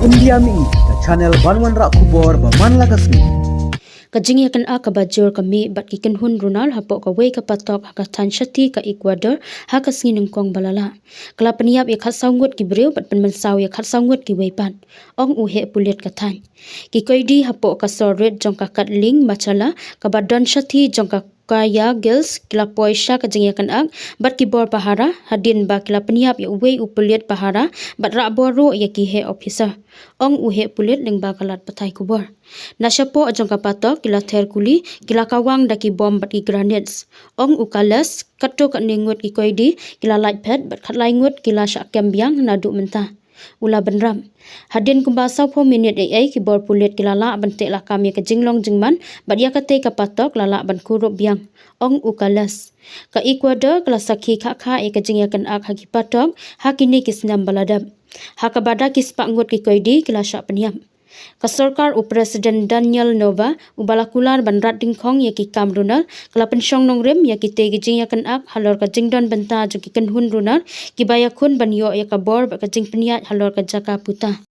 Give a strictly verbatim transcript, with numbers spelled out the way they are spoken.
India Mihi, ka channel ban wanrah khubor ba man la ka sngi. Ka jingïakynad kaba jur ka mih bad ki kynhun runar hapoh kawei ka patok ha ka thaiñ shathie ka Ecuador ha ka sngi nyngkong ba la leit. Ka la pynïap ïa khatsaw ngut ki briew bad pynmynsaw ïa khatsaw ngut kiwei pat, ong u heh pulit ka thaiñ. Ki koidi hapoh ka sor rit jong ka Katling Machala kaba don shathie jong ka Cayagills ki la poi sha ka jingïakynad bad ki bor pahara hadien ba ki la pynïap ïa uwei u pulit pahara bad rah bor ruh ïa ki heh ophisar, ong u heh pulit lyngba ka lad pathai khubor. Na shapoh jong ka patok ki la ther kuli, ki la kawang da ki bom bad ki granits, ong u Cales. Katto katne ngut ki koidi ki la lait phet bad khatlai ngut ki la shah kem biang naduh mynta, u la bynrap. Hadien kumba sawphew minit ei ei ki bor pulit ki la lah ban teh lakam ïa ka jinglong jingman bad ïa katei ka patok la lah ban kurup biang, ong u Cales. Ka Ecuador ka la sakhi khah khah ïa ka jingïakynad ha ki patok ha kine ki snem ba la dep, ha kaba da ki spah ngut ki koidi ki la shah pynïap. Ka sorkar u President Daniel Noboa, uba la kular ban rat dyngkhong ïa ki kam runar, ka la pynshong nongrim ïa kitei ki jingïakynad halor ka jingdon bynta jong ki kynhun runar kiba ïakhun ban ïoh ïa ka bor bad ka jingpynïaid halor ka jaka puta.